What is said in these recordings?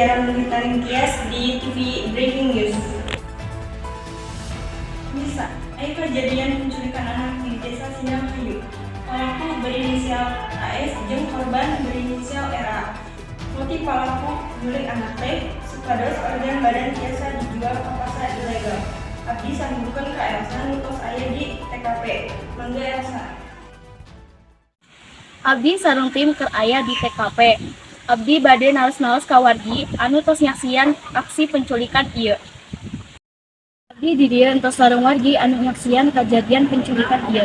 Siaran berita ringkias di TV Breaking News. Pemirsa, aya kejadian penculikan anak di Desa Sindanghayu. Pelaku berinisial AS jeung korban berinisial RA. Motif pelaku nyulik anak teh supados organ badan tiasa dijual ke pasar ilegal. Abdi sambungkeun ka Elsa nu tos aya di TKP. Mangga, Elsa. Abdi sareng tim keur aya di TKP. Abdi bade naros-naros ka wargi anu tos nyaksian aksi penculikan ieu. Abdi di dieu entos sareng wargi anu nyaksian kajadian penculikan ieu.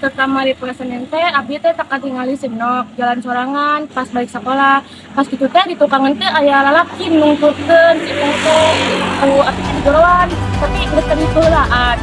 Kamari poe Senin teh abdi teh teu katingali si Nok jalan sorangan pas balik sekolah. Pas kitu teh di tukangan teh aya lalaki nungtutkeun si Ipung teh ku abdi teh digorowan, tapi geus teu dipeulaan.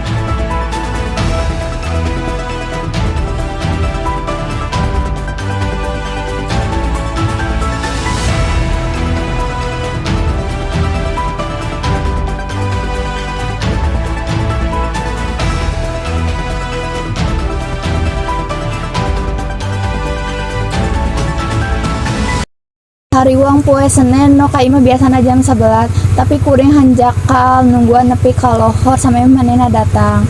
Hariwang poe Senen, Nok ka imah biasana jam 11, tapi kuring hanjakal nungguan nepi ka lohor sampai manehna datang.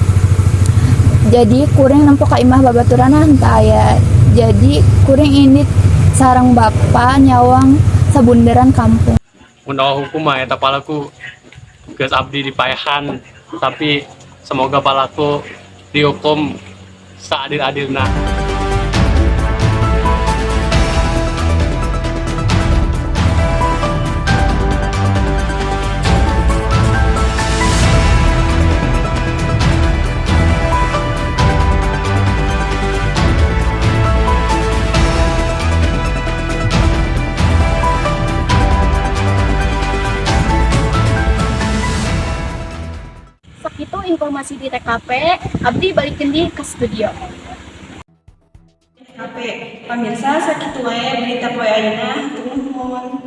Jadi kuring nempo ka imah babaturanna henteu aya. Jadi kuring indit sareng bapa nyawang sabunderan kampung. Mun hukum mah eta palaku geus abdi dipaehan, tapi semoga palaku dihukum seadil-adilna. Sakitu informasi di TKP, abdi balik deui ke studio. TKP. Pamirsa, sakitu wae berita poe ayeuna. Hatur nuhun.